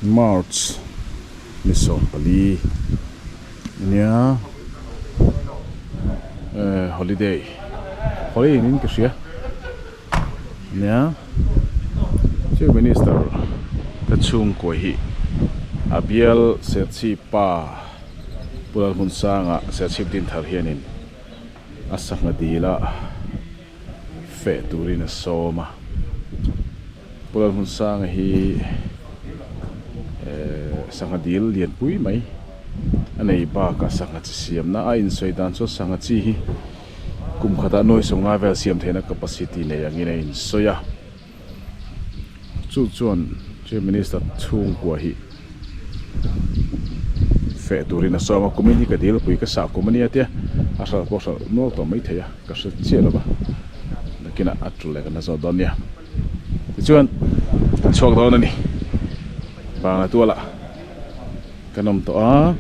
March ni 14 ania holiday holiday niin ka hria ania Chief Minister te chhungkawi hi a bial Serchhip pa Pu Lalhmunsanga Serchhip Dinthar hianin a sangha dil a feh turin a sawm a. Pu Lalhmunsanga hi sangha dil lianpui mai a nei bakah sangha chi siamna a insawi dan chuan sangha chi hi kum khatah nuai sawmngai vel siam theihna capacity nei angin a insawi a. Chu chuan Chief Minister chhungkua hi feh turin a sawm a, kumin hi ka dilpui ka sah kum a nia tia a hralh pawh hralh nual tawh mai thei a, ka hre chiah lo va, nakinah a tul leh kan la zawt dawn nia. Tichuan kan chhuak dawn a ni, Bangla tualah kan awm tawh a.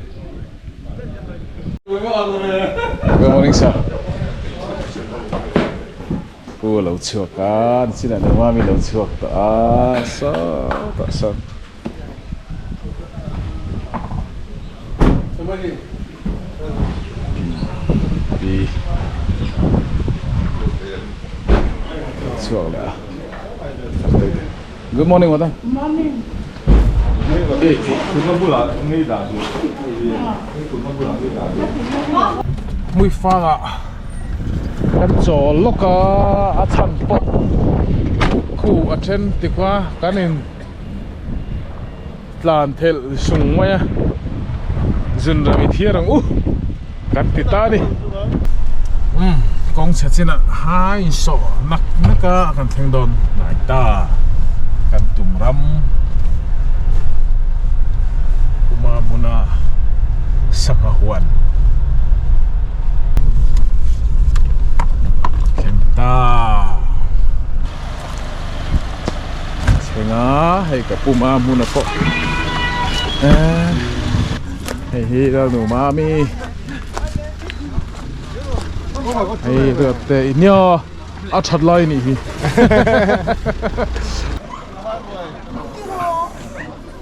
Good morning sir. Pu a lo chhuak a, nichinah nu mami lo chhuak tawh a, sawtah sawn. Pi lo chhuak leh a, Good morning madam. Morning. Hmuifangah kan chawl lawk a, a chhan pawh khu a then tik a, kan in tlan thelh sung mai a, zun rang i thiar ang u kan ti ta a ni. Umm kawng chhe chinah hai sawh nak nak a kan thleng dawn hnai ta kan tum ram puma hmuna sangha huan thleng ta. Thleng a hei ka pum a hmun a pawh eh hei hi lalnu mami hei ruat te i nia a that lai nih hi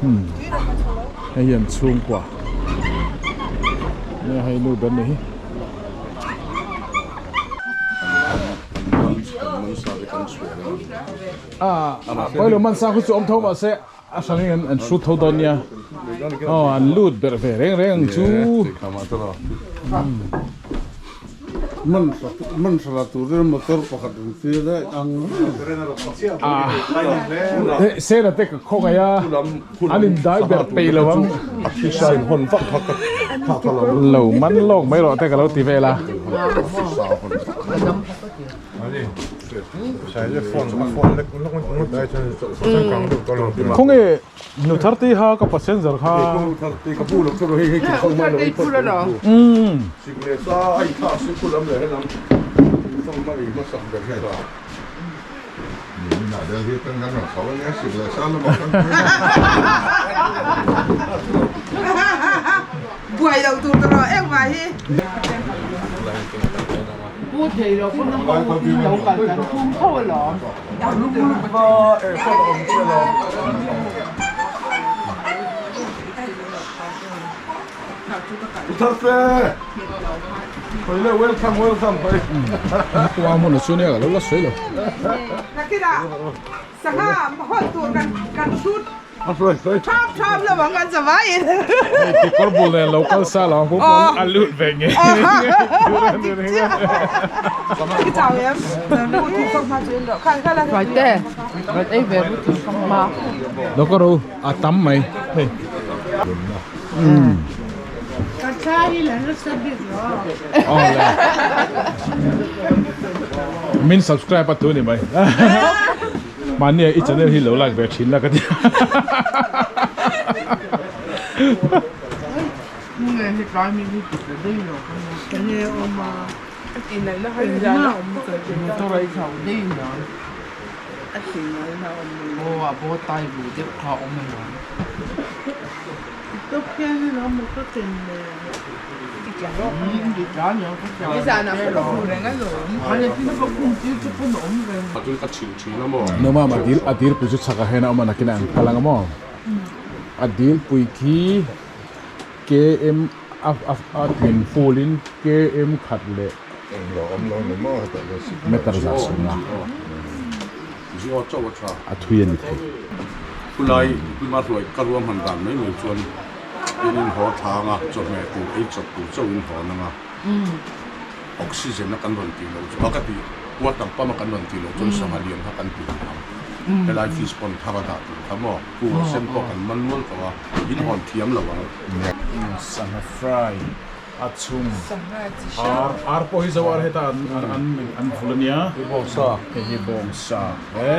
hmm hei hi an chhungkua nia hei nu ber nih hi. Pawilo man sang khu chu awm tho mahse a hrangin an an hrut tho dawn nia aw an lut berh ve reng reng ang chu. Man man hrala turin motor pakhat an tir daih ang Sena te ka khawngaih a an in dai ber peih lo ang lo man lawk mai rawh te ka lo ti vel a. Khawnge nu thar te kha ka passenger kha Buai lo tur tawh rawh engmah hi. Pu thei lo pawn a ho in lo kal kan tum tho alawm. Tua hmun a chu nia ka lo la sawi lo. Nakinah sangha hawn tur kan hrut. Thap thap lo ang kan zavai in. Hei kekawr bul nen lo kal sa lo ang pawh a lut ve nge. Vaite vat ei ve ru thing fang ma. Lo ka ro a tam mai hei. Ka thla hi la nasa bik lo. Min subscribe a tu ni mai. Mahnia i channel hi lo like ve thin la ka ti. Noma a dil a dil pui chu chhakah hian a awm a nakinah an kal ang a maw? A dilpui khi km a a tlin full in km khat leh meter za sawmna a thui a ni thei. Khulai hma hruai ka ruahman dan mai mai chuan in in haw thang a, chawhmeh tur ei chawp tur chauh in hawn ang a, oxygen a kan rawn tih loh chu a ka tih water pump a kan rawn tih loh chuan sangha lian kha kan ti ang ang helai fish pond thar a dah tur kha maw kung a sen pawh kan man nual tawh a in hawn thiam lo ang. Sangha fry a chhung ar ar pawh hi zo ar heta an an an vul ania hei hi bawngsa he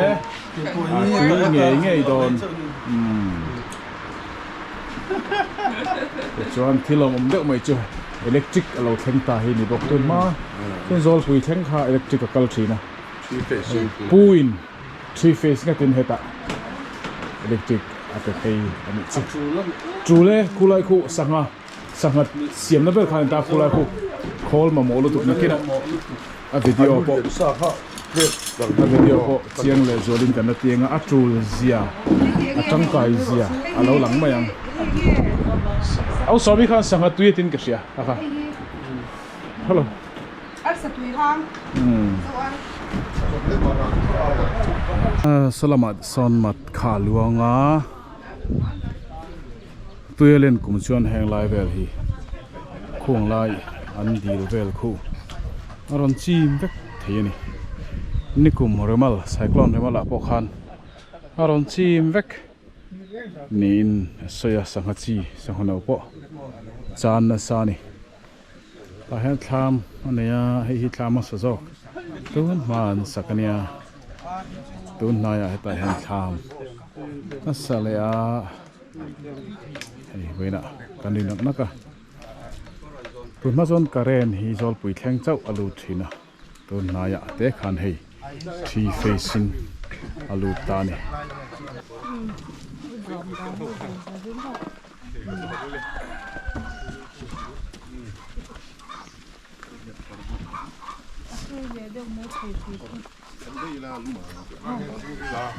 a tui ngei ngei dawn tichuan thil awm awm deuh mai chu electric a lo thleng ta hi ni bawk tun hma chuan zawlpui thleng kha electric a kal thin a puin three phase ngatin hetah electric a pe phei a nih chu tul e khulai khu sangha sangha siamna ber khan ta khulai khu khawl mamawh lutuk nakinah a video pawh a video pawh chiang leh zualin kan la tiang a a tul zia a tangkai zia a lo lang mai ang au sawmi khan sangha tui atin ka hria a kha hello Salama sawn mat kha luanga Tuia len kum chuan heng lai vel hi khuang lai an dil vel khu a rawn chim vek thei a ni. Nikum Remal, Cyclone Remal ah pawh khan a rawn chim vek niin a sawi a, sangha chi sangha no pawh chan nasa a ni. Tah hian thlam a nei a, hei hi thlam hmasa zawk tun hma an sak a nia tun hnaiah hetah hian thlam a sa leh a. Hei vawiinah kan ri nak nak a tun hma chuan current hi zawlpui thleng chauh a lut thin a tun hnaiah te khan hei three phase in a lut ta a ni.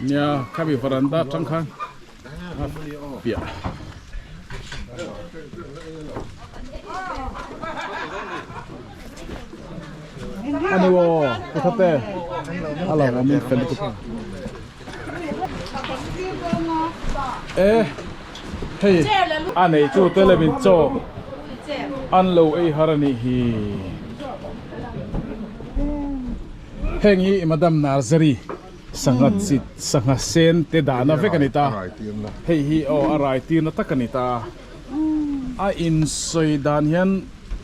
Nia khami varanda atang khan a piah a ni aw pu thate a lo awm in fel lutuk e hei a nei chu te lem in chaw an lo ei har a nih hi. Heng hi Madam Narzary sangha chi sangha sen te dahna vek a ni ta. Hei hi aw a rai tirna tak a ni ta. A insawi dan hian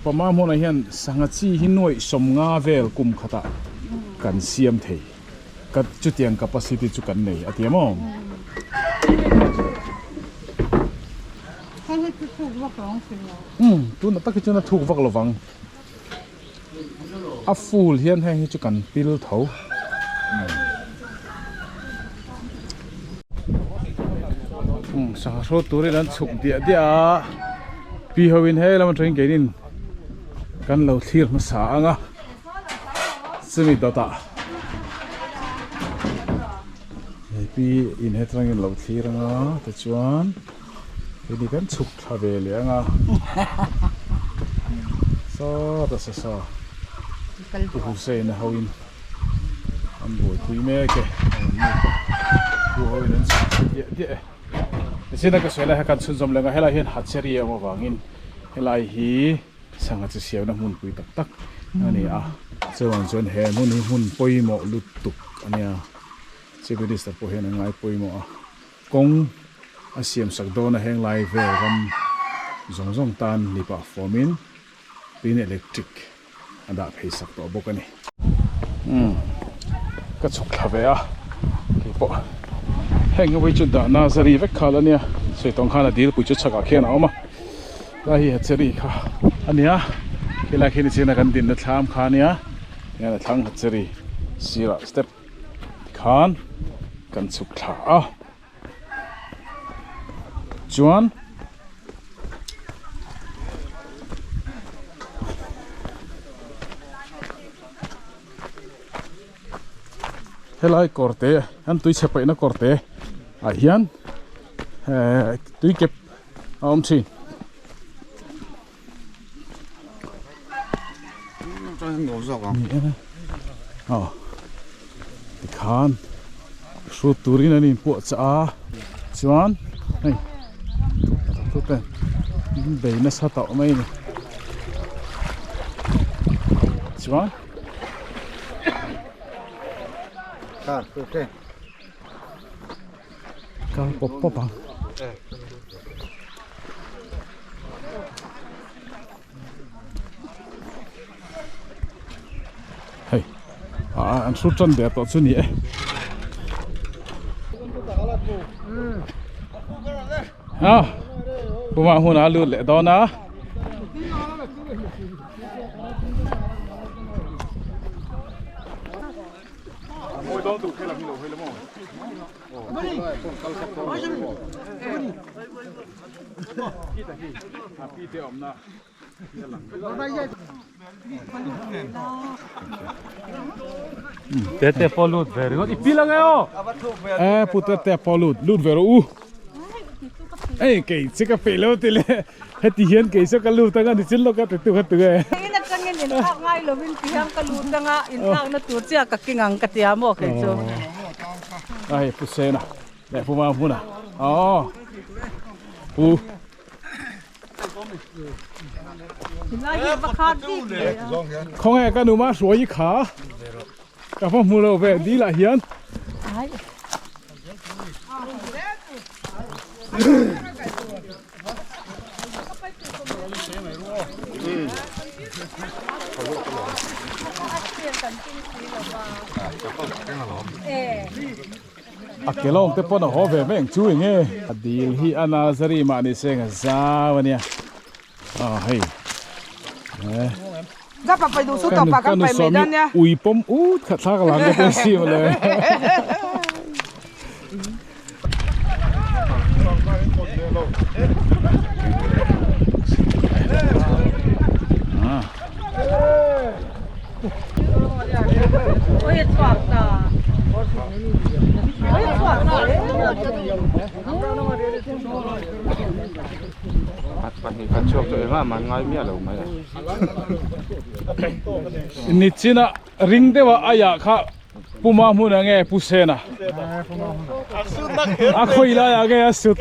Pama hmunah hian sangha chi hi nuaih sawmnga vel kum khatah kan siam thei. Ka chutiang capacity chu kan nei a ti em aw. Hei hi chu thuk vak lo ang si lo. Umm tunah tak hi chuan a thuk vak lo vang. A full hian heng hi chu kan pil tho. Umm sangha hrawt turin an chhuk diah diah a pi ho in he lam atangin keinin kan lo thlir hmasa ang a chumi dawtah hei pi in hetangin lo thlir ang a tichuan. Hei kan chhuk thla ve leh ang a saw ta sa sa Pu Hussein a ho in an buaipui mek e Pu ho in an chhuk thla diah diah e Tichuan ka sawi lai kha kan chhunzawm leh ang a helai hian hatcheri a awm avangin helai hi sangha chi siamna hmunpui tak tak a ni a chuvang chuan he hmun hi hmun pawimawh lutuk a nia Chief Minister pawh hian a ngai pawimawh a. Kawng a siam sak dawn a heng lai vel ram zawng zawng tan ni pah fawmin tin electric a dah phei sak tawh bawk a ni. Umm ka chhuk thla ve a keipawh heng ho hi chu dah nursery vek khal a nia sawi tawng khan a dilpui chu chhakah khian a awm a lai hi hatchery kha a nia khilai khi nichina kan dinna thlam kha a nia tihian a thlang hatchery sirah step Tikhan kan chhuk thla a chuan helai kawr te an tui chhe paihna kawr te ah hian. tui kep a awm thin. Aw tikhan hrut turin an inpuah chah a chuan hei tute an bei nasa tawh mai a ni chuan kal pawp pawp ang. Hei ah an hrut tan der tawh chu ni e. A kuma hun a lut leh dawn a. Tete pawh lut ve ringawt i pil ange aw. E pu tete pawh lut lut ve rawh u. Ei kei che ka peih lo ti le heti hian kei chu ka lut anga ni chin lawk a ti tu kha tu e. In atangin inthlak ngai lovin ti hian ka lut anga inthlakna tur chiah ka king ang ka tia maw kei chu. Ai pu Sena leh pu Mahmuna aw pu Khawnge ka nu mah hruai i kha ka va hmu lo ve dil ah hian. A ke lawng te pawn a haw ve mai ang chu eng nge. A dil hi a nazari mah ni se nga zau a nia. Aw hei. Ka nu sawm hi ui pawm ut khat thlak a lang te pawh si mawle. Nichina ring deuha aiah kha Puma hmun ah nge Pu Sena? A khawi lai ah nge a sut?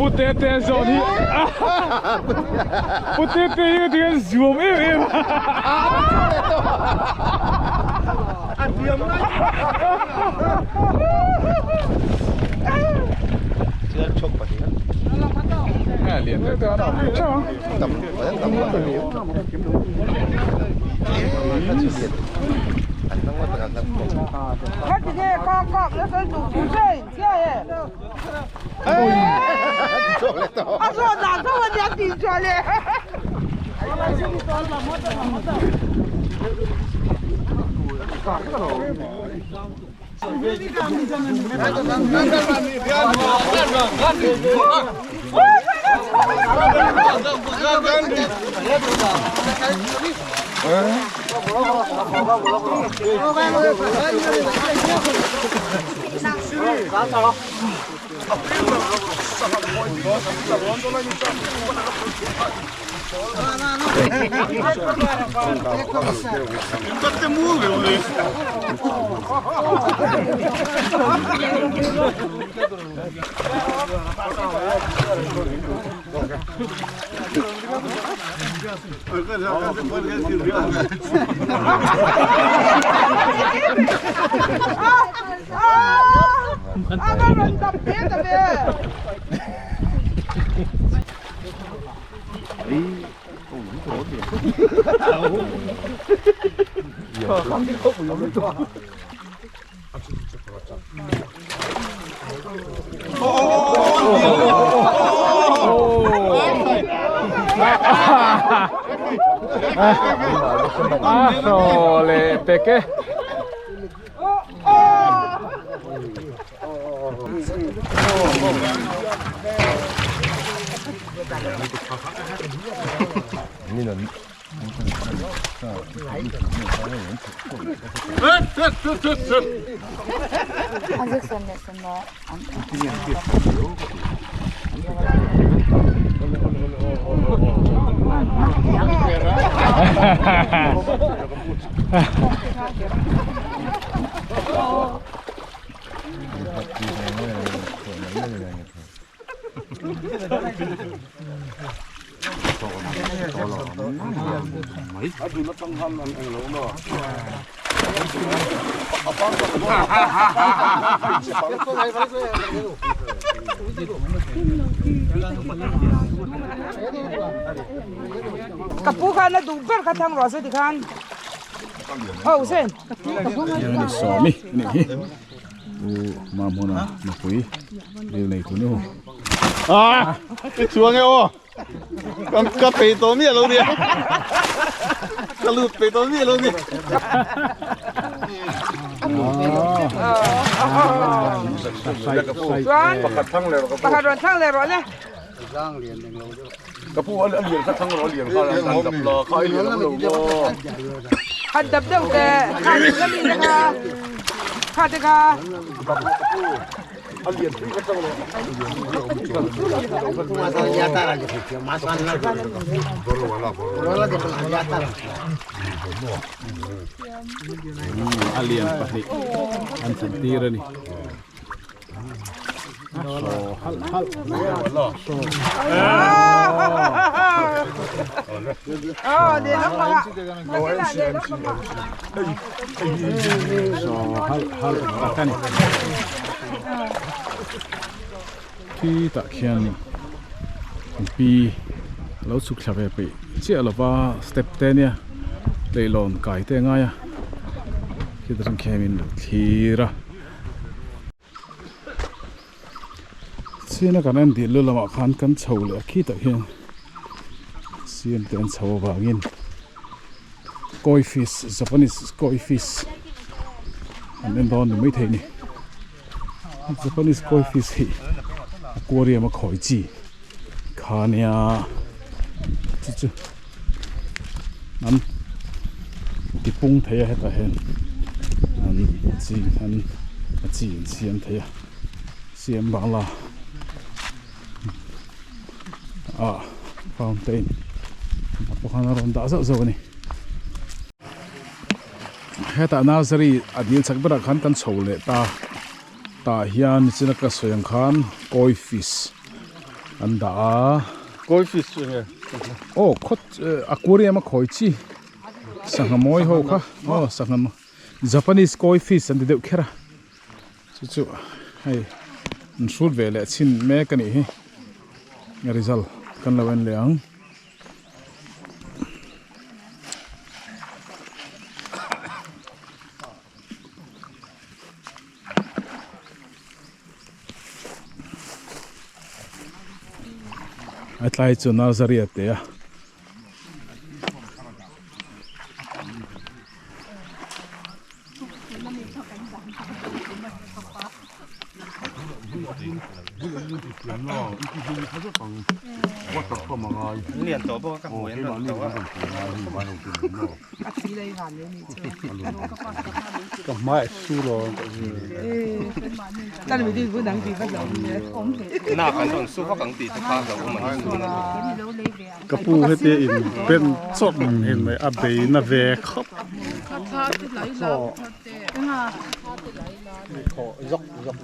Pu Tete zawn hi Pu Tete hi ti hian zuam em em a lian A hraw leh pek e. Ka pu khan a duh ber kha thang rawh se tikhan ho sen. Sawmi anih hi. U Mahmuna nupui ril nei tu nu. Ah, i chuang e aw. Ka ka pei tawh miah lo nia. Ka lut pei tawh miah lo nia. Chuan pakhat rawn thlang leh rawh le. Ka pu a lian kha thlang rawh a lian kha an dap la kha i lian lo maw. Han dap deuh teh kha ding ami te kha kha te kha. A lian pui kha thlang rawh. A lian pahnih an chan tir a ni. Khi tah khian pi lo chhuk thla ve peih chiah lova step te ania leihlawn kai te a ngai a khitah chuan khian in lo thlir a. Chhiana kan en dih lu lamah khan kan chho leh a khitah hian siam te an chho avangin koi fish Japanese koi fish an en dawn ni maithei a ni Japanese koi fish hi aquarium a khawi chi kha ania chu chu an ti pung thei a hetah hian an chi an a chi an siam thei a siam bangla ah fountain a pawh khan a rawn dah zauh zauh a ni hetah nursery a dil chak berah khan kan chho leh ta tah hian nichina ka sawi ang khan koi fish an dah a. Koi fish chu enge? Aw khawt aquarium a khawi chi sangha mawi ho kha aw sangha Japanese koi fish an ti deuh kher a chu chu hei an hrut ve leh chhin mek a nih hi result kan lo en leh ang. A tlai chu nursery a te a. Ka hmai su lo ka pu heti in pen chawp ang hin mai a bei na ve khawp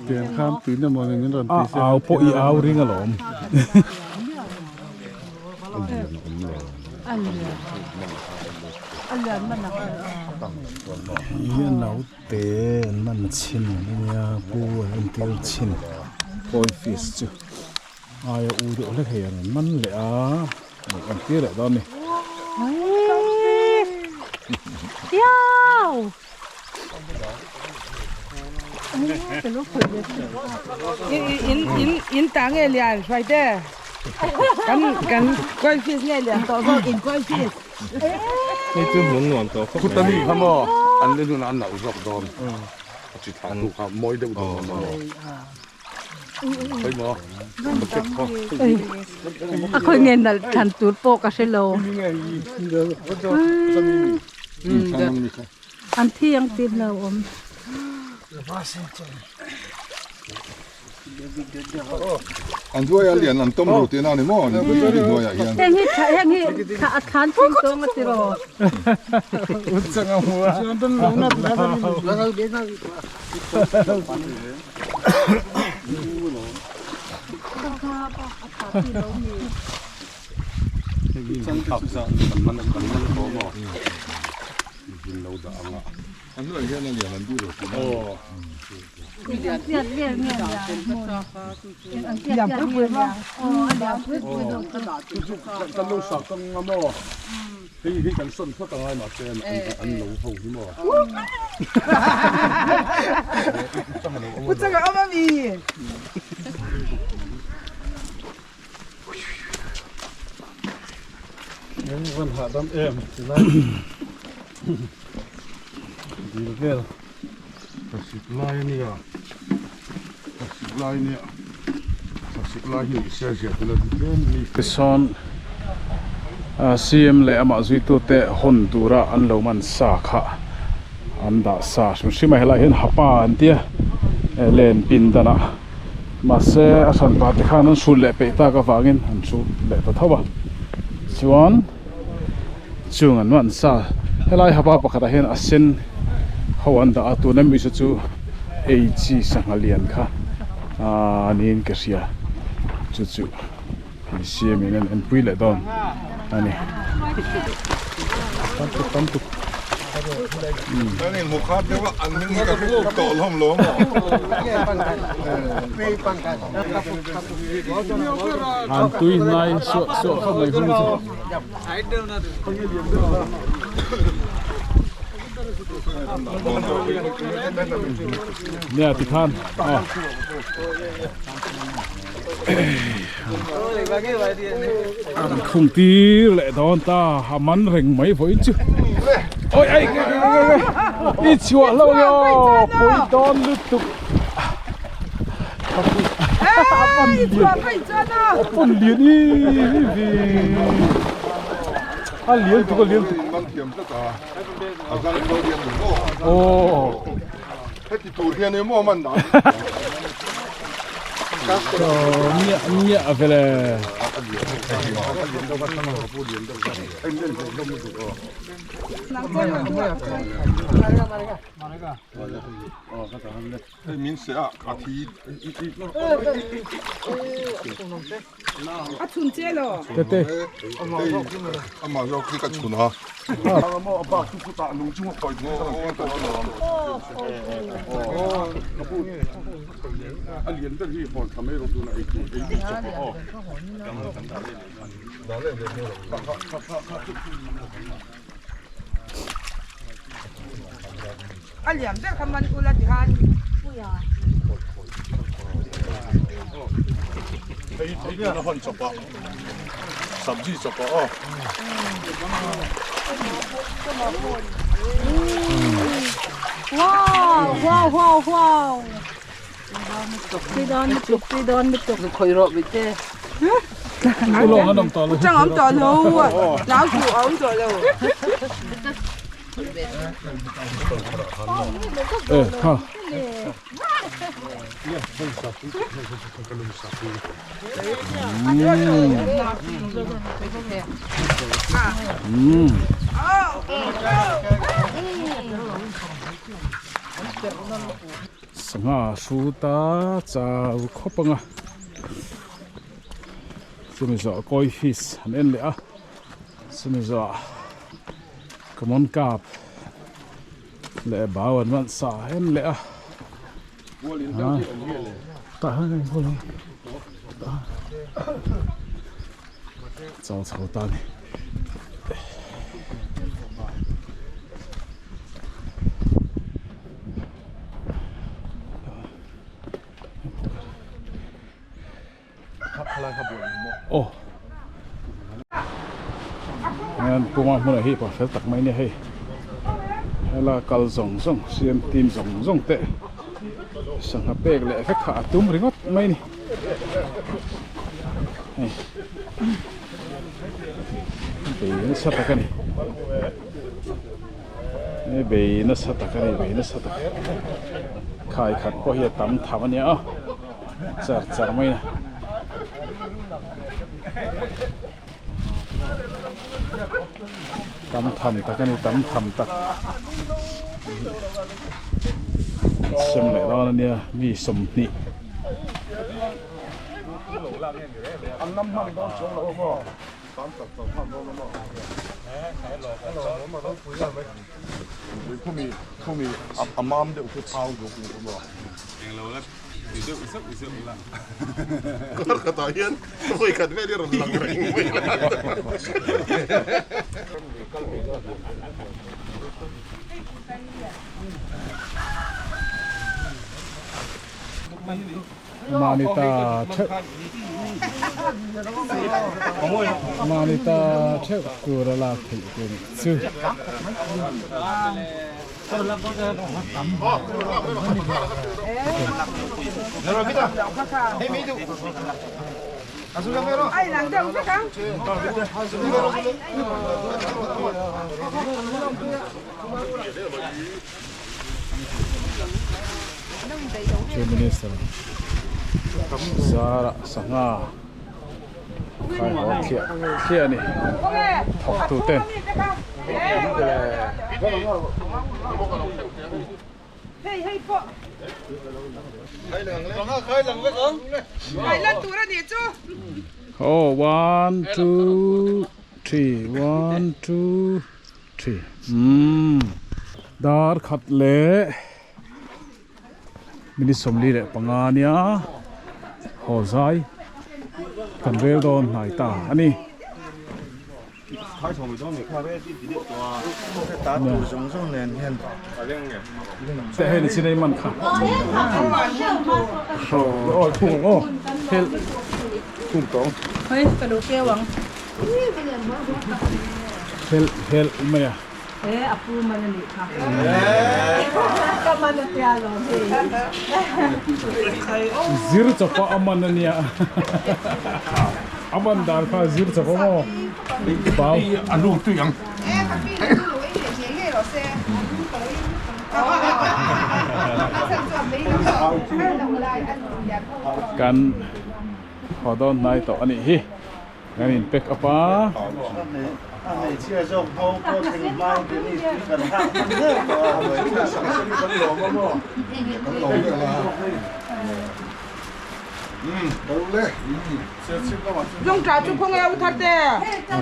tiang khan tuina maw ni min rawn ti se au pawh i au ring alawm. Hi a naute an man chhin ania pu an entir chhin koi fish chu aia u deuh hlek hei an man leh a an entir leh dawn a ni. In in in ta nge lian hruai te kan kan koi fish nge lian tawh zawk in koi fish. Hei chu hmun nuam tawh khawp mai. Khuta mi kha maw an le hnunah an nauh zawk dawn a chi thlah tu kha mawi deuh dawn a maw. Hei maw bucket khaw. A khawi nge nalh than tur pawh ka hre lo. An thi ang tih hlo awm. An hnuaiah lian an tawm ru tihna a ni maw an hnuaiah hian. Heng hi heng hi a thlan tling tawng a ti raw. An hnuaiah hian a lian an duh lo tihna a ni. Kan lo sak ang a maw? Hei hi kan sawn phawt angai mahse an lo ho hi maw? Pu changa awm ami? Eng van hahdam em tilai dil vel. Thlasik lai a nia, thlasik lai a nia, thlasik lai hi ni se zia tel a ni tlem a ni. Tisawn CM leh amah zuitute hawn tura an lo man sa kha an dah sa hrim hrim a, helaiah hian hapa an tia len pindanah. Mahse a hran pah te khan an hrut leh peih tak avangin an hrut leh ta tho a, chuan chung an man sa helai hapa pakhatah hian a sen ho an dah a tuna mi saw chu ei chi sangha lian kha aaa niin ka hria chu chu hei siamin an enpui leh dawn a ni tam tuk tam tuk. Kan inhmu khat deuh a, an hming hi ka hre tuk tawh hlawm lo maw? Han tui hnai suah suah khawp mai hung chu. Nia tikhan aw. An khung tir leh dawn ta a man reng mai vawiin chu oi ai i chhuah lo nge aw pawi dawn lutuk a pawn lian i vi a lian tuk a lian tuk aw Heti tur hian emaw man dan. Miah miah vele. Hei min se a ka thi. A chhun che lo. Tete. Amah zawk hi ka chhun a. A liam ber kha man ula ti khan. Hei hei tuna hawn chawp a sabji chawp a aw. Wow wow wow wow. Tui dawn lutuk tui dawn lutuk. Khoi rawh bit te. Ulawng an awm tawh lo. Chang awm tawh lo. Nau chu a awm tawh lo. E ha. Sangha hru ta chau khawp ang a chumi zawh kawi fish an en leh a chumi zawh common carp leh bau an man sa en leh a tah hian ka inbual ang chau chho ta a ni. Aw. Hian puma hmunah hi pa fel tak mai nia hei. Hela kal zawng zawng siam team zawng zawng te sangha pek leh vek kha a tum ringawt mai a ni. Hei bei nasa tak a ni. Hei bei nasa tak a ni bei nasa tak. Khai khat pawh hi a tam tham a nia aw char char mai a. Tam tham tak a ni tam tham tak sem leh dawn a nia mi 20 Kar khatah hian vawi khat vel hi rawn lang reng mai la. Manita theuh Manita theuh tur a lak theih tur chu. Chief Minister Zara sangha khai haw thliah thliah a ni thawk tu ten. Oh one two three one two three umm dar khat leh minute 45 ania haw zai kan rel dawn hnai ta a ni. Te hei ni chin ei man kha aw thung aw hel thung tawng hei ka lo keu ang hel hel mai a e a pu man a nih kha ka man a tia lo hei zir chawpa a man a nia a man dan kha zir chawpa maw pau a lu tui ang kan haw dawn hnai tawh a nih hi. Kan in pack up a.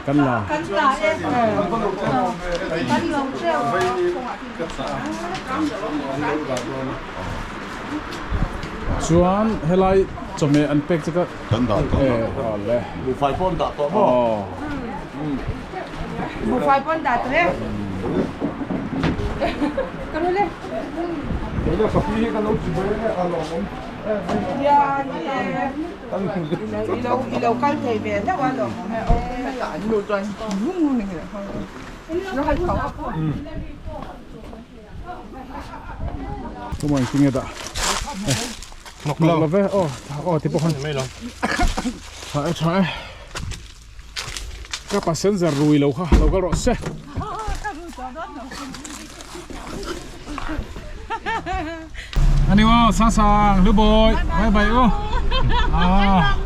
Kan la. Chuan helai chawhmeh an pek che ka Kan dah tawh eh le. Buhfai pawh an dah tawh maw? Buhfai pawh an dah tawh e. Ka lo le. Keina ka pi hi ka lo chi mai ange a lawmawm. Ya ni e. I lo i lo kal thei ve hlauh a lawmawm e. An lu chuan vung ni nge. Tuma in tinge dah Nok lo ve aw aw ti pawh khan Tha e tha e Ka passenger rui lo kha lo kal rawh se Ani aw sang sang lu bawi bye bye aw Ah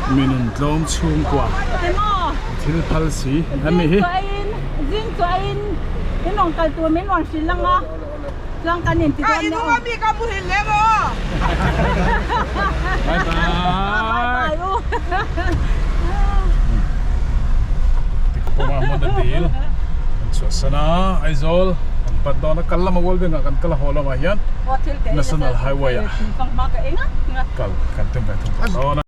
Minun tlawm chhungkua thil phal si an ni hi. Zing chu aiin in rawn kal tur min rawn hrilh ang a chuan kan inti dawn nia aw. Bye bye. Bye bye u. Tikpuma hmun a dil kan chhuahsan a Aizawl kan pan dawn a kal lama World Bank ah kan kal a haw lamah hian National Highway ah kal kan tum ve thung tawh dawn a.